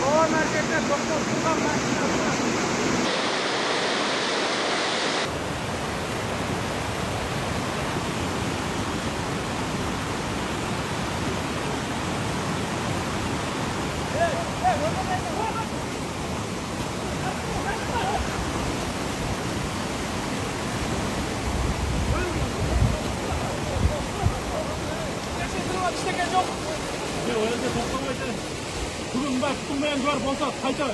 Ана жерде токтоп турган машина. Эчтеке жок. Жок, ал жерде токтобойт. Бүгүн мындай кутум менен бар болсо, кайта